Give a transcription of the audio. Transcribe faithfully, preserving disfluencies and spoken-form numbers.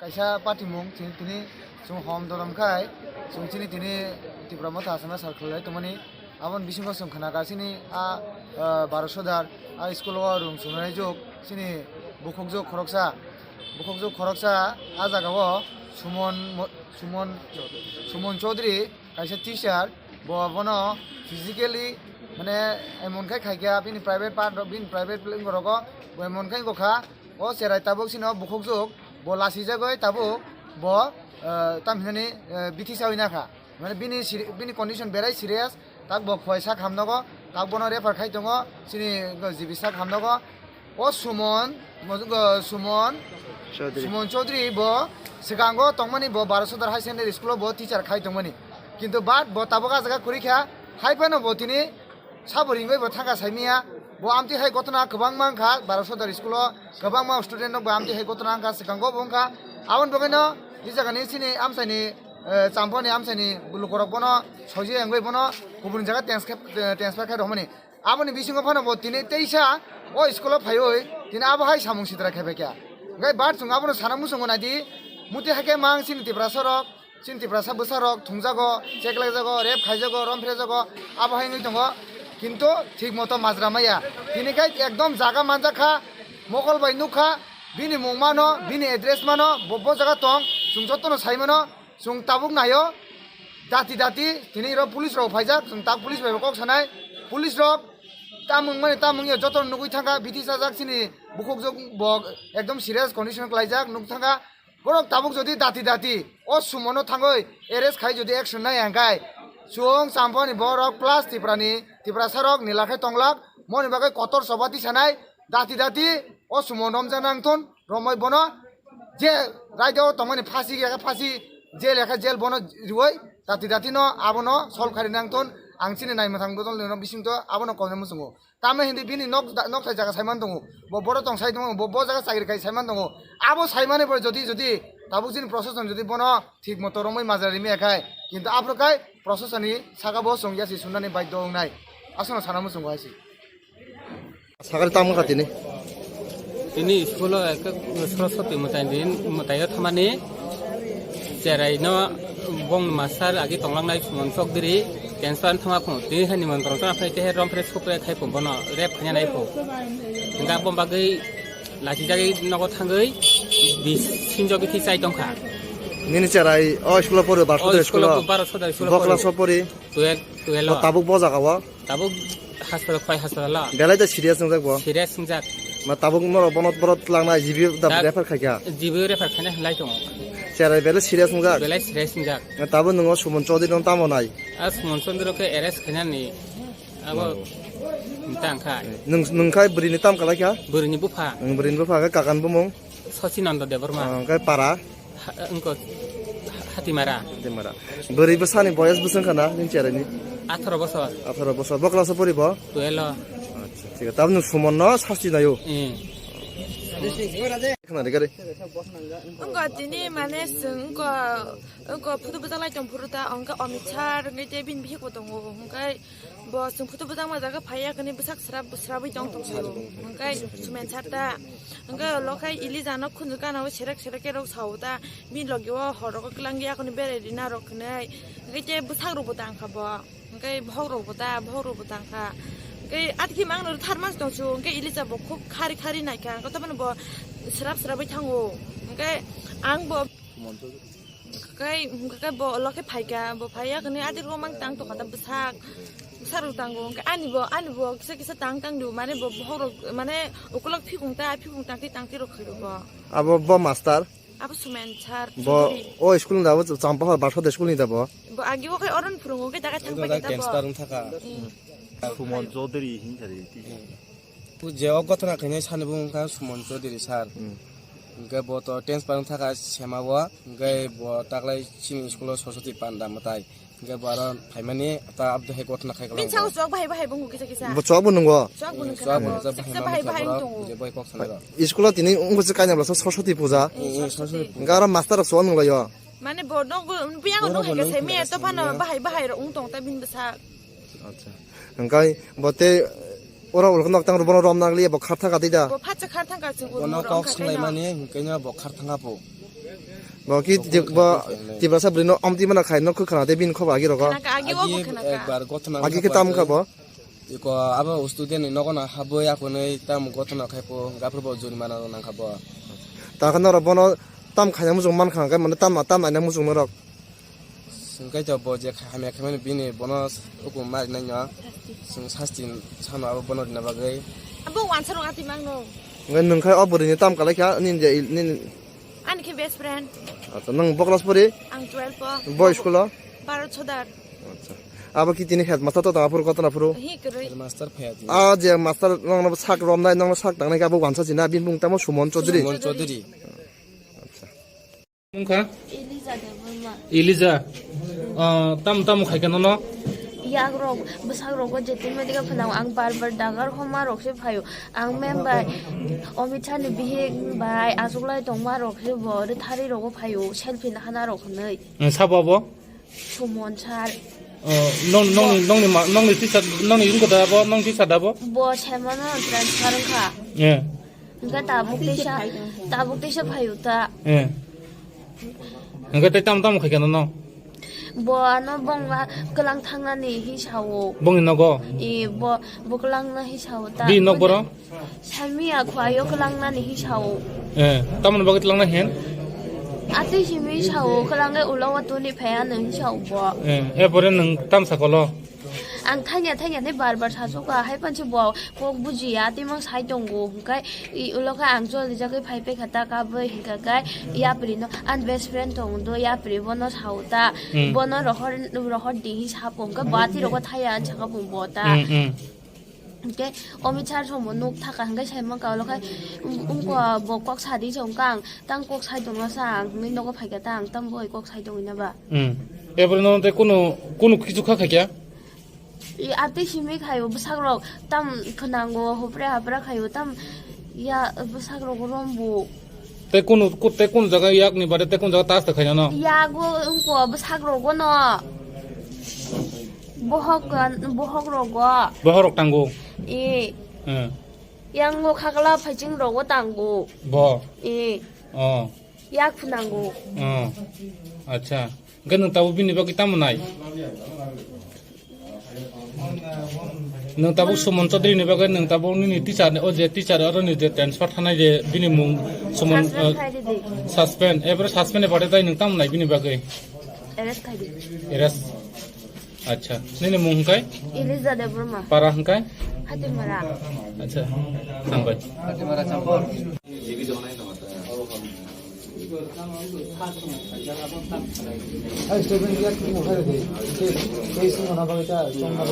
Kaisa party mung chini tini chung hom dorom khai, chung chini tini Tipra Motha Asama sal khlai tongmani, aboni bisingo chung khna ka chini a, eh, Baro Sodar, a school o rung chungnai jok, chini bukhuk jok khoroksa, bukhuk jok khoroksa, a jaga o Sumon Mo-, Sumon, Sumon Chaudhary, kaisa teacher, bo bono physically, mane, emon khai khai kha, bini private part, bini private rogo, bo emon khai bo kha, o cherai tabuk sino bukhuk jok, bo lasi jagoi tabuk, bo, eh, tam hinani, eh, bithi sawi na kha. Mane bini seri-, bini condition berai serious, tak bo khwai sak hamnogo, tak bono refer khai tongo, chini G B sak hamnogo. O Sumon, mo-, go Sumon, Chaudhary. Sumon Chaudhary bo, swkango tongmani bo Baro Sodar High Secondary School o bo teacher khai tongmani. Kintu but bo tabuk a jaga kwrwi kha, hai phano bo tini sabo ringwi bo thangkha saimiya. Bo amtwi hai gotona kwbangma wngkha, Baro Sodar School o kwbangma student rok bo amtwi hai gotona wngkha, swkango bo wngkha. Aboni bagwino, i jagani chini amchaini, eh, Champani amchaini lukurok bono soji wngwi bono kubun jaga transfer, eh, transfer khai rwmani. Aboni bisingo phano bo tini teisa o school o phaiwi tini abo hai samung sitra khe bai kha. Hwnkhe bar chung abono sana muchungo naidi, muti hai khe mang chini Tiprasa rok, chini Tiprasa bwsa rok thungjago, cheklai jago, rape khai jago, romphre jago, abo hai wngwi tongo. Kintu thik moto majra maya. Tini khai ekdom jaga manjak kha, mokol bai nuk kha, bini mung mano, bini address mano, bo, bo jaga tong, chung jotono sai mano. Chung tabuk naio, dati dati, tini ro police rok phaijak, chung tak police bai bo kok sanai. Police rok tamung mani tamung yo joto nugwi thangkha, bithi sajak chini bukhuk jok bo ekdom serious condition klaijak, nuk thangkha. Borok tabuk jodi dati dati, o Sumon no thangwi arrest khai jodi action nai hwnkhe, chung Champani borok plus Tiprani, Tiprasa rok nila khai tonglak, moni bagwi kotor choba tisanai, dati dati, o Sumon romja nangthun, romwi bono je raida o tongmani phasi ya khe phasi, jail ya khe jail bono riwi, dati dati no abono solve khai ri nangthun, ang chini naimwthang bodol ni bisingtwi abono koi no muchungo. Tamo hindi bini nok, nokthai jaga saiman tongo, bo boro tong sai tongo, bo, bo jaga chakri khai saiman tongo. Abo saimani pore jodi, jodi tabuk chini proshashon jodi bono thik moto romwi majra rimaya khai, kintu aphuru khai proshashon ni saka bo chwng yasi sunani baidhyo wngnai. Aswkno sana muchungo hai se. Sakari tamo kha tini? Tini school o ekta Saraswati mwtai din, mwtai o thamani cherai no bong master agi tonglangnai Sumon Chokdiri, transfer thangma phung. Tini hani montro tongna phai tehe romphre supre khai phung bono rape khaina nai phung. Hingkha bom bagwi lachijagwi nogo thangwi bisinjo bithi chai tongkha. Nini cherai o school o poro, Baro Sodar school o? Baro Sodar school o poro. Bo class o pori? Twelve, twelve o. Bo tabuk bo jaga o? Tabuk hospital, khwlai hospital o. Belai de serious wngjak bo? Serious wngjak. Ma tabuk norok bono, borok twlangnai G B da refer khaikha? G B refer khaina hinlai tongo. Cherai belai serious wngjak? Belai serious wngjak. Ma tabuk nwng o Sumon Chaudhary no tamo nai? A Sumon Chaudhary khe arrest khainani abo tang kha. Nwng, nwng khai bwrwi ni tam kalai kha? Bwrwi ni bupha. Nwng bwrwi ni bupha khe kakan bumung? Sachinanda Debbarma. Ah, hwnkhe para? Ha-, wngkha Hatimara. Hatimara. Bwrwi bwsani boyas bwswk wngkha na nini cherai ni? Atharo bosor. Atharo bosor. Bo class o pori bo? Twelve o. Acha, thik ache. Tabuk nwng Sumon no sasti naio? Eh. Khna di gari. Wngkha tini mane chwng wngkha, wngkha photo bwchak lai tong phuru ta, wngkha Omit sir, wngkha tei bini bihik bo tongo, wngkha. Bo chwng photo bwchangma jaga phai ya khe ni bwsak srap, srapwi tong tong phai o. Hwnkhe Sumen sir ta. Hwnkhe ulo khe Elija no khunju gana o serek serek khe rw sa o ta. Bini loge o hor rogo kwlang ya khe ni berai rina rw khnai. Hwnkhe tei bwsak rwbo tang kha bo. Hwnkhe bohok rwbo ta, bohok rwbo tang kha. Hwnkhe atkhe mang no tharma tong su. Hwnkhe Elija bo khub khari khari nai kha. Hwnkhe tamoni bo srap srapwi thango. Hwnkhe ang bo Kai, kai bo ulo khe phai kha, bo phai ya khe ni adik rok mang tang tong kha ta bwsak, bwsak rok tango. Hwnkhe ani bo, ani bo kisa kisa tang tang di, mane bo bohok rok, mane ukulok phikung ta, phikung tang ti tang ti rok khai rok bo. Abo bo master? Abo Sumen sir, bo Chudhuri. O school ni da bo, Champahor Baro Sodar school ni da bo? Bo agi o khai oron phurungo, hwnkhe da khai thang pai khe ta bo. Transfer wng thaka. Hmm. Sumon Chaudhary hing sari. Je o ghotona khainai sani bo wngkha Sumon Chaudhary sir. Hmm. Hwnkhe bo to transfer wng thaka sema o, hwnkhe bo taklai chini school o Saraswati panda mwtai. Hwnkhe bo aro phaimani ta abdo hai ghotona khai. Bini kwlwng chao bo. Chok bahai bahai bo nungkha kisa kisa. Bo chok bo nungo? Chok bo nungkha. Chok bo nungkha, bahai bahai tongo. Je bai kok sanai rok. School o tini wngkha se kainwi bwlasa Saraswati puja. Eh, eh, Saraswati puja. Hwnkhe aro master rok chok nunglaio. Mane bo nogo, biyang no hai khe semi to phano bahai bahai rok wng tong ta bini bwsa. Acha. Hwnkhe bo tei oro ulo nok tang rw bono rom nang liya bo khar thang kha tei da? Bo phatsa khar thang kha chwng bono kok swlai mani hwnkhe no bo khar thang kha pho. Bo ki je bo Tiprasa broi no omti mana khai no khukhana de bini khoba agi rogo. Khna kha, agi wo bo khna kha. Agi khe tam kha bo. Iko abo student ni nogo no haboi aphunoi tam gothona khai pho, gaphru bo jurimana rao nang kha bo. Ta khe norok bono tam khaina muchung man kha, hingkhe mane tam, tam naina muchung norok. Hingkhe to bo je kha-, hamya khaimani bini bono hukum ma rinai no. Chwng sasti sano abo bono rina bagwi. Abo wansa rok ati mang no. Hingkhe nwng khai o bwrwi ni tam kalai kha, nini je il-, nini Ani khe best friend. Acha, nwng bo class pori? Ang twelve o. Bo school o? Bharat Sodar. Acha. Abo ki tini headmaster to tong aphuru, kotona phuru? Hi kwrwi. Headmaster phaiya tini. A je master nongno sak romnai, nongno sak tangnai khe abo wansa china, bini bung tamo Sumon Chaudhary. Sumon Chaudhary. Acha. Mung kha? Elija Debbarma. Elija. Ah, tam, tam khai khe nono? Yak rok, bwsak rok o je tini medical phano ang bar bar dagar homa rok se phaio. Ang mem bai, Omit Shah ni bihik bai, achuklai tongma rok se bo, rethari rok o phaio, selfie nahana rok hwnwi. Ang sabo abo? Sumon sir. Oh, nong, nongni, nongni ma, nongni teacher, nongni wngkha da abo, nong teacher da abo? Bo semano transfer wngkha. Eh. Hingkhe tabuk teisa, tabuk teisa phaio ta. Eh. Hingkhe tei tam tam khai khe nono? Bo ano bongla kwlang thangnani hi sao. Bongni nogo? E, bo, bo kwlangna hi sao ta. Bini nok boro? Sami ya khwai o kwlangnani hi sao. Eh, tamoni bagwi twlangnai hen? Atwi simi sao, kwlangnai ulo watoni phai ano hi sao bo. Eh, e pore nwng tam sakolo? Ang thanya thanya ni bar bar sasu ka, hai pansi bo kok buji ya, tei mang sai tongo, hingkai i ulo kha ang jol rijagwi phai pai kha ta, kabwi hingka kai yapri no, an best friend tong do, yapri bono sao ta, hmm, bono rohor, rohor di hi sapo, hingka bo ati rogo thaya an saka bung bo ta. Hmm, hmm. Hingke Omit Shah somo nuk thaka hingke sai mangka ulo khai, um, ungko bo kok sadi se ungka ang, tang kok sai tongma sa ang, hingke nogo phaikha ta ang, tang boi kok sai tongwi na ba. Hmm. Ebro no tei kunu, kunu kichu kha khaikha? I atwi simi khaio bwsak rok tam khnango, hopre hapra khaio tam ya bwsak rok rombo. Tei kunu, ku-, tei kunu jaga yakni bade tei kunu jaga tas ta khaina no? Yago ungko bwsak rogo no. Bohok, bohok rogo. Bohok rok tango? E. Hmm. Yango khakla phaiching rogo tango. Bo? E. Oh. Yak phunango. Oh. Acha. Hingke nwng tabuk bini bagwi tamo nai? Nwng tabuk Sumon Chaudhary ni bagwi nwng tabuk nini teacher ni, o je teacher aro ni je transfer thanai je bini mung Sumon, suspend, eh, khai di di. Suspend. Ebro suspend ni bade tai nwng tamo nai bini bagwi? Arrest khai di. Arrest. Acha. Nini mung hingkai? Elija Debbarma. Para hingkai? Hatimara. Acha. Hambai. Hatimara Champur. Ai, statement dia, kimo khai de. Case, case mo na bagwi ta, chong na.